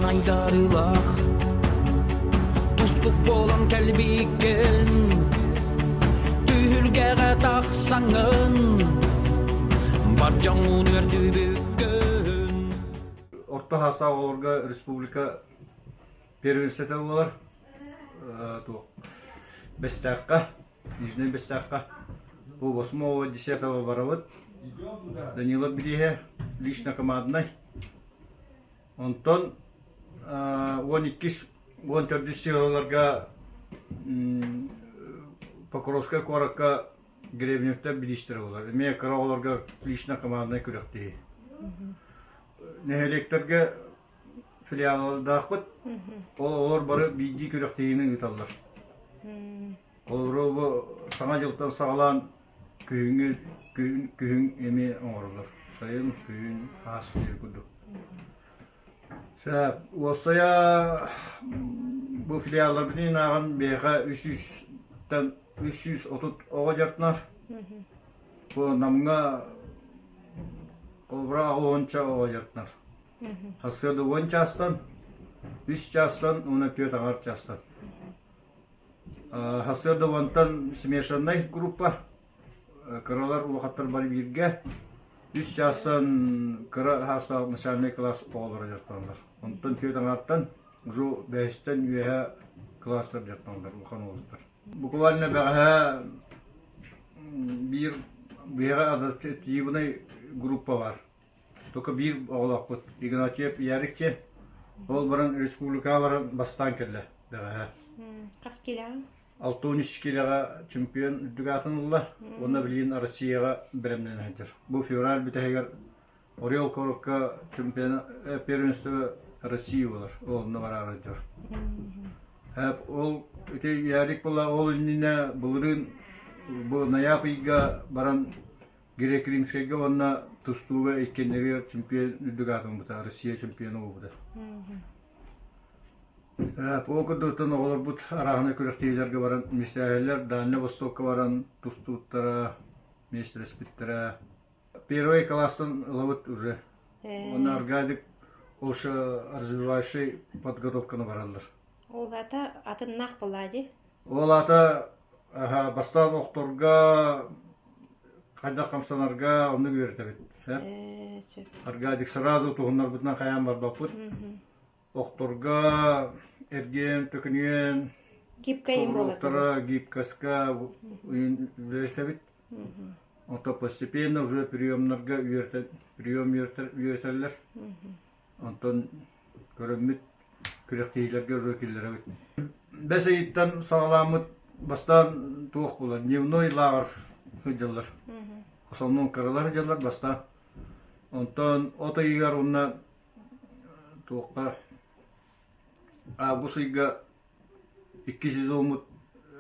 айдарыылаах тустук буолан кэлбиккин түһүлгэҕэ тахсаҥҥын бар дьоҥҥун үөрдүбүккүн Орто саастаах оҕолорго республика первенствота буолар туох Бэстээххэ Нижнэй Бэстээххэ бу восьмого десятого барабыт Данилов бирииһэ лично команднай онтон 12 14 сыалаларга Покровскай куоракка Гребневтэр бириистэрэ буолар. Эмиэ кыра оҕолорго лично команднай күрэхтэһии. Нэһилиэктэргэ филиаллардаахпыт. Ол олор бары биирдии күрэхтэһиини ыыталлар. Олору бу Саҥа дьылтан саҕалаан күһүҥҥү күһүн, күһүн эмиэ оҥороллор. Сайын, күһүн, аас диир курдук. Сөп. Уопсайа бу филиалларбытын ааҕан биһиэхэ 300-тан 330 оҕо дьарыктанар. Бу Намҥа холобура аҕыс уонча оҕо дьарыктанар. Сарсыарда уон чаастан, үс чаастан уонна түөрт аҥаар чаастан. Сарсыарда уонтан смешаннай группа, кыралар улахаттар бары бииргэ. Үс чаастан кыра саастаах начальнай кылаас оҕолоро дьарыктаналлар. Онтон түөрт аҥаартан уже бэһистэн үөһэ кылаастар дьарыктаналлар улахан уолаттар. Буквально бэҕэһээ биир биһиэхэ адаптивнай группа баар. Только биир оҕолоохпут Игнатьев Ярик диэн. Ол баран республикаҕа баран бастаан кэллэ бэҕэһээ. Хас киилэҕэ? 63 киилэҕэ чемпион үрдүк аатын ылла уонна билигин Россияҕа бэлэмнэнэ сылдьар. Бу февраль бүтэһигэр Орел куоракка чемпион первенство России буолар. Ол онно бараары сылдьар. Ол ити Ярик була ол иннинэ былырыын бу ноябрь ыйга баран Греко-римскайга уонна тустууга иккиэннэригэр чемпион үрдүк аатын ылбыта, Россия чемпиона буолбута. Ол курдуктан оҕолорбут арааһынай күрэхтэһиилэргэ баран миэстэлэһэллэр, Дальнай Востокка баран тустууттара, миэстэлэспиттэрэ. Первый класстан ылабыт уже. Уонна Аргадик ошо развивающий подготовканы бараллар. Ол аата атыннаах буолаа дии. Ол аата бастаан охторго хайдах хамсанарга оннук үөрэтэбит. Аргадик сразу туһуннарбытынан хайаан барбаппыт. Охторго эргиэн, төкүнүөн, гибкайын буолар. гибкоска үөрэтэбит. Ото постепенно уже приемнарга прием үөрэтэллэр. Онтон көрөммүт күрэхтэһиилэргэ уже киллэрэбит. Бэс ыйыттан саҕалааммыт бастаан туох буолар, дневной лааҕыр сылдьаллар. Основном кыралар сылдьаллар бастаан. Онтон от ыйыгар уонна туохха август ыйга икки сезоммут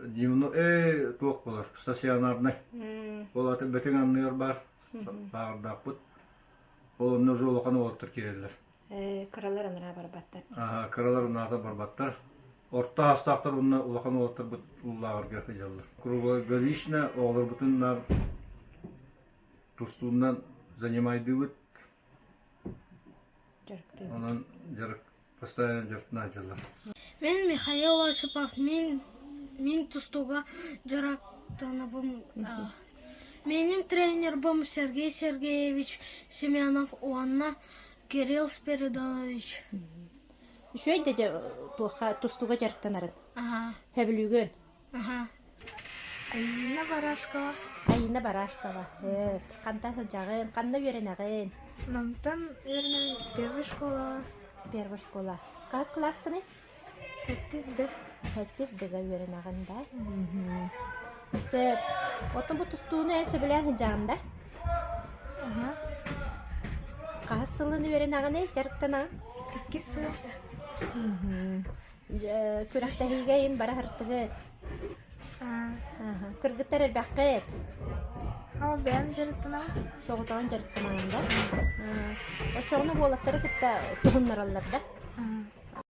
дневной э туох буолар стационарнай. Ол аты бөтүҥ анныгар баар лааҕырдаахпыт. Ол онно уже улахан уолаттар киирэллэр. Кыралар анараа барбаттар. Аха, кыралар унаата барбаттар. Орто аастаахтар уонна улахан уолаттарбыт лааҕырга сылдьаллар. Круглогодично оҕолорбутун наар тустуунан занимайдыыбыт. Онон дьарык постоянно дьарыктана сылдьаллар. Мин Михаил Осипов, мин, мин тустууга дьарыктанабын. Менин тренербым Сергей Сергеевич Семенов уонна Кирилл Спиридонович. Үчүгэй да туохха тустууга дьарыктанарын. Аха. Сөбүлүүгүн? Аха. Айыына Барашкова. Айыына Барашкова. Хантан сылдьаҕын? Ханна үөрэнэҕин? Намтан үөрэнэбин первый школаҕа. Первый школа. Хас кылааскыный? Сэттис Д. Сэттис Д-га үөрэнэҕин да? Сөп. Оттон бу тустууну эн сөбүлээн сылдьаҕын да? Аха. Хаһыс сылын үөрэнэҕиний, дьарыктанаҕын? Иккис сыл. Күрэхтэһиигэ иһин бара сырыттыгыт? Кыргыттар элбэххит? Хаа бэйэм дьарыктанабын. Соҕотоҕун дьарыктанаҕын да? Оччоҕуна уолаттары кытта туһуннараллар да?